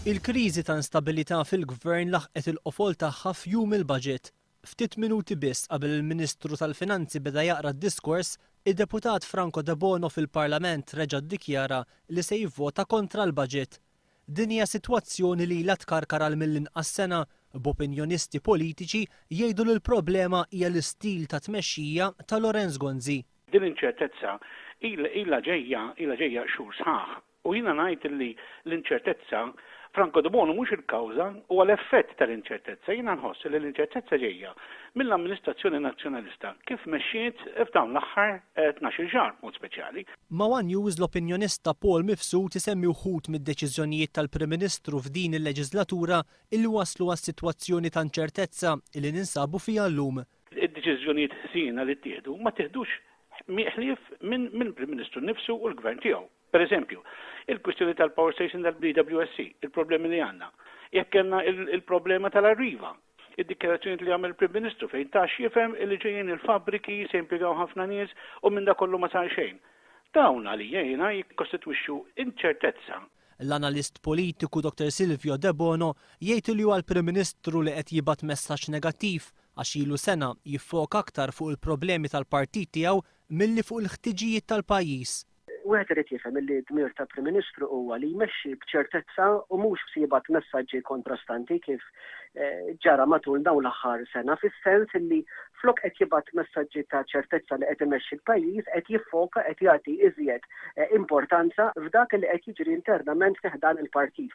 Il-kriżi ta' instabilità fil-Gvern laħqet il-qofol tagħha f'jum il-budget. Ftit minuti biss qabel il-Ministru tal-Finanzi beda jaqra d-diskors, id-Deputat Franco Debono fil-Parlament reġa' ddikjara li se jivvota kontra l-budget. Din hija sitwazzjoni li ilha tkarkar għal mill-inqas sena, b'opinjonisti politiċi jgħidu li l-problema hija l-istil ta' tmexxija ta' Lawrence Gonzi. Din l-inċertezza ilha ġejja, ilha ġejja xhur sħaħ. U jiena ngħid li l-inċertezza, Franco Debono mhux il-kawża, huwa l-effett tal-inċertezza. Jiena nħoss li l-inċertezza ġejja mill-amministrazzjoni Nazzjonalista kif mexxiet f'dawn l-aħħar 12-il xahar b'mod speċjali. Ma' one News l-opinjonista Paul Mifsud isemmi wħud mid-deċiżjonijiet tal-Prim Ministru f'din il-leġiżlatura illi wasslu għas-sitwazzjoni ta' inċertezza illi ninsabu fiha llum. Id-deċiżjonijiet ħżiena li ttieħdu ma ttieħdux ħlief mill-Prim Ministru nnifsu u l-Gvern tiegħu. Per eżempju, il-kwistjoni tal-power station tal-BWSC, il-problemi li għandna. Jekk kellna il-problema tal-Arriva, id-dikjarazzjoni li għamel il-Prim Ministru fejn ta x'jifhem li ġejjin il-fabbriki se jimpjegaw ħafna nies u minn dak kollu ma sar xejn. Dawn għalija jiena jikkostitwixxu inċertezza. L-analist politiku Dr Silvio Debono jgħid li huwa l-Prim Ministru li qed jibgħat messaġġ negattiv għax ilu sena jiffoka aktar fuq il-problemi tal-partit tiegħu milli fuq il-ħtiġijiet tal-pajjiż. Wieħed irid jifhem illi d-dmir ta' Prim Ministru huwa li jmexxi b'ċertezza u mhux jibgħat messaġġi kontrastanti kif ġara matul dawn l-aħħar sena fis-sens illi flok qed jibgħat messaġġi ta' ċertezza li qed imexxi l-pajjiż qed jiffoka qed jagħti iżjed importanza f'dak li qed jiġri internament fi ħdan il-partit.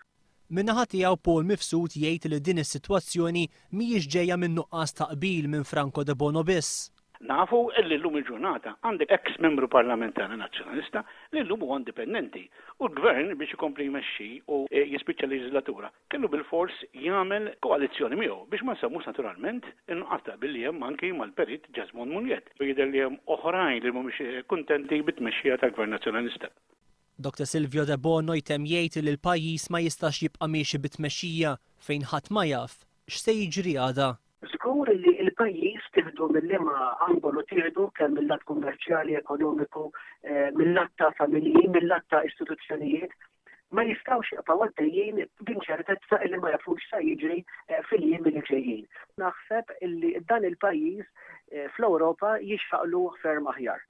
Min-naħa tiegħu Paul Mifsud jgħid li din is-sitwazzjoni mhijiex ġejja minn nuqqas ta' qbil minn Franco Debono biss. Nafu illi llum il-ġurnata għandek eks membru parlamentari Nazzjonalista li llum huwa indipendenti u l-Gvern biex ikompli jmexxi u jispiċċa l-leġiżlatura kellu bilfors jagħmel koalizzjoni miegħu biex ma nsemmux naturalment in-nuqqas ta' qbil li hemm anki mal-Perit Jesmond Mugliett. Jidher li hemm oħrajn li mhumiex kuntenti bit-tmexxija tal-Gvern Nazzjonalista. Dr Silvio Debono jtemm jgħid li l-pajjiż ma jistax jibqa' miexi bi tmexxija fejn ħadd ma jaf x'se jiġri għada. Żgur li l-pajjiż tieħdu minn liema angolu tieħdu kemm mill-lat kummerċjali, ekonomiku, eh, mill-lat ta' familji, mill-lat ta' istituzzjonijiet, ma jistgħux jibqgħu għaddejjin b'inċertezza illi ma jafux sa jiġri eh, fil-jiem li ġejjin. Naħseb illi dan il-pajjiż eh, fl-Ewropa jixraqlu ferm aħjar.